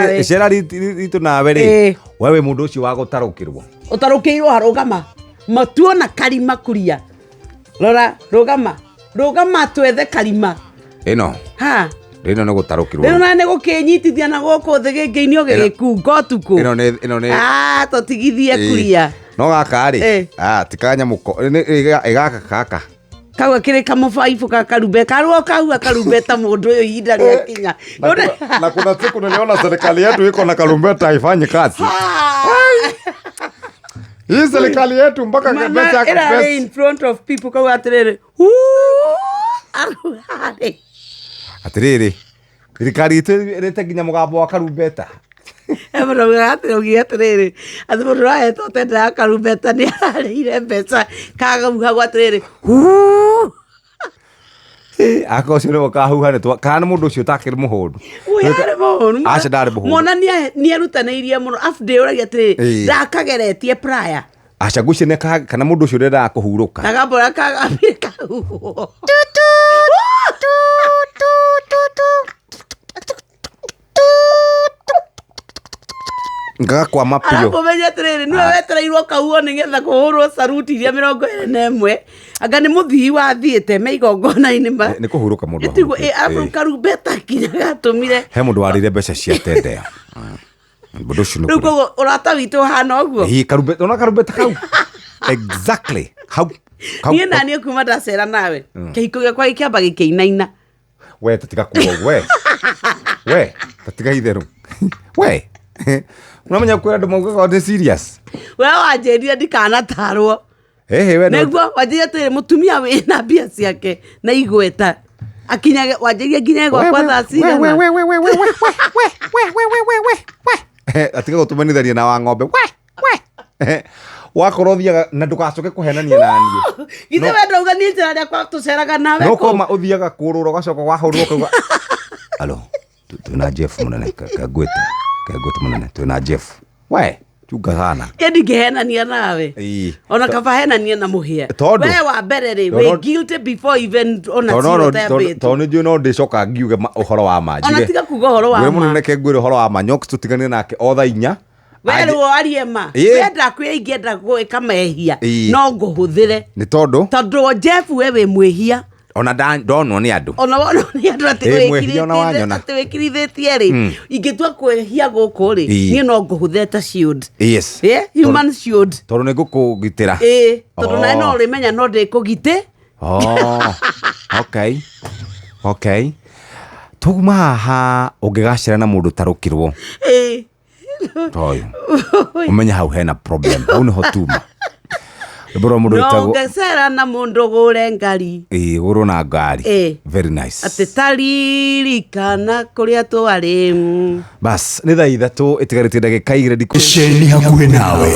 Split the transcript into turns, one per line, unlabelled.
Nawe.
Icera ritũ nawe rĩ,
Ĩĩ.
we wĩ mũndũ ũcio wa gũtarũkĩrwo.
Ũtarũkĩirwo harũgama matuona karima kuria, rora, rũgama, rũgama, twethe karima.
Ĩno
Ha.
Ĩno nĩ gũtarũkĩrwo.
Rĩu na nĩ gũkĩnyitithia na gũkũ thĩ gĩngĩ-inĩ ũgĩgĩkunga ũtukũ.
Ĩno nĩ
Ah, tũtigithie.
Ĩĩ.
Kuria.
No gaka rĩ,
Ĩĩ.
ah, ti kanyamũ gaka gaka.
Kau akĩrĩ kamũbaibũ ka karumbe karuo kahua karumbeta mũndũ ũyũ ihinda rĩakinya.
Na kuna siku niliona serikali yetu iko na karumbeta haifanyi kazi. Hii serikali yetu mpaka
Mama
pesa
ĩrarĩ
pesa.
in front of people kau atĩrĩrĩ, "Huu!" Ararĩ.
Atiriri, thirikari itũ ĩrĩte nginya mũgambo wa karumbeta.
Augire atĩrĩrĩ, atĩ mũndũ ũrahetwo tenda ya karumbeta nĩ ararĩire mbeca kagahuhagwo atĩrĩrĩ, "Huu!"
Aka ũcio nĩwe ũkahuha nĩ kana nĩ mũndũ ũcio ũtakĩrĩ mũhũnu.
Ũyũ arĩ mũhũnu.
Aca, ndarĩ mũhũnu.
Mwana nĩerutanĩirie mũno, afu ndĩũragia atĩrĩrĩ,
Ĩĩ.
ndakageretie praya.
Aca, ngwĩciria kana mũndũ ũcio ũrendaga kũhurũka.
Kagambora kagambire kahuhwo.
Ngagakwama biũ.
Arabu menye atĩrĩrĩ, nĩwe wetereirwo kauo nĩgetha kũhũrwo saruti iria 21, anga nĩ mũthii wathiĩte me igongona-inĩ ma
Nĩ kũhurũka mũndũ
Tiguo,
ahurũkĩte.
arabu karumbeta nginya gatũmire.
He mũndũ warĩire mbeca cia tendea. Mũndũ ũcio nĩ
Rĩu koguo ũrata witũ ũhana ũguo.
Ĩĩ, karumbeta, ona karumbeta kau exactly hau kau.
Niĩ naniĩ kuma ndacera nawe, kĩhiko gĩakwa gĩkĩamba gĩkĩinaina.
We, tatiga kuga ũguo, we we tatiga itherũ we. Unamenya kwĩ andũ maugaga nĩ serious.
We wanjĩrire ndikanatarwo.
Ĩhĩ, we no
Nĩguo wanjĩrire atĩrĩ, mũtumia wĩna mbia ciake na igweta akinyage, wanjĩrire nginya gwakwa thaa cigana.
We, we, we, we, we, we, we, we, we, we, we, we, we. Atiga gũtũmenithania na wa ng'ombe, we we. Wakorwo ũthiaga na ndũgacoke kũhenania na niĩ.
Githĩ we ndauga niĩ njĩra rĩakwa tũceraga nawe
No
kũu?
koma ũthiaga kũrũra ũgacoka wahũrwo ũkauga alo, twĩna Jeff mũnene kangwĩte kangwĩte mũnene, twĩna Jeff, we chunga sana.
Niĩ ndingĩhenania nawe.
Ĩĩ.
Ona kaba henania na mũhĩa. We wa mbere rĩ, wĩ guilty before even ona
Tondũ
cira ũtambĩtwo.
Tondũ nĩ njũĩ no ndĩcoka ngiuge ũhoro wa ma.
Ona tiga kuga ũhoro wa
ngwĩre
ma.
Mũnene ke ngwĩre ũhoro wa ma, Nyox tũtigane nake o thaa 4.
We rĩu warie ma.
Ĩĩ.
Wenda kwĩ ingĩenda gwĩka mehia, no ngũhũthĩre.
Nĩ tondũ
Tondũ Jeff, we wĩ mwĩhia.
Ona ndonwo nĩ andũ.
Ona wona nĩ andũ atĩ
Ĩ, mwĩhia ona wanyona.
atĩ wĩkirithĩtie rĩ, ingĩtua kwĩhia gũkũ rĩ, niĩ no ngũhũthĩre ta shield. Yeah, human shield.
Tondũ nĩ ngũkũgitĩra.
Ĩĩ, tondũ nawe
Oh.
no ũrĩmenya no ndĩkũgitĩ.
Oh, okay, twauma haha ũngĩgacĩra na mũndũ tarũkirwo toyũ, ũmenye hau hena problem, hau nĩho tuma rwĩmbo rwa mũndũ
No
wĩtagwo
ũngĩcera na mũndũ gũre ngari.
Ĩĩ, gũrwo na ngari. Very nice.
Atĩ taririkana kũrĩa twarĩ.
Bas, nĩ thaa 3 ĩtigarĩtie ndagĩka 2 ndikũ
Ceni hakuhĩ nawe.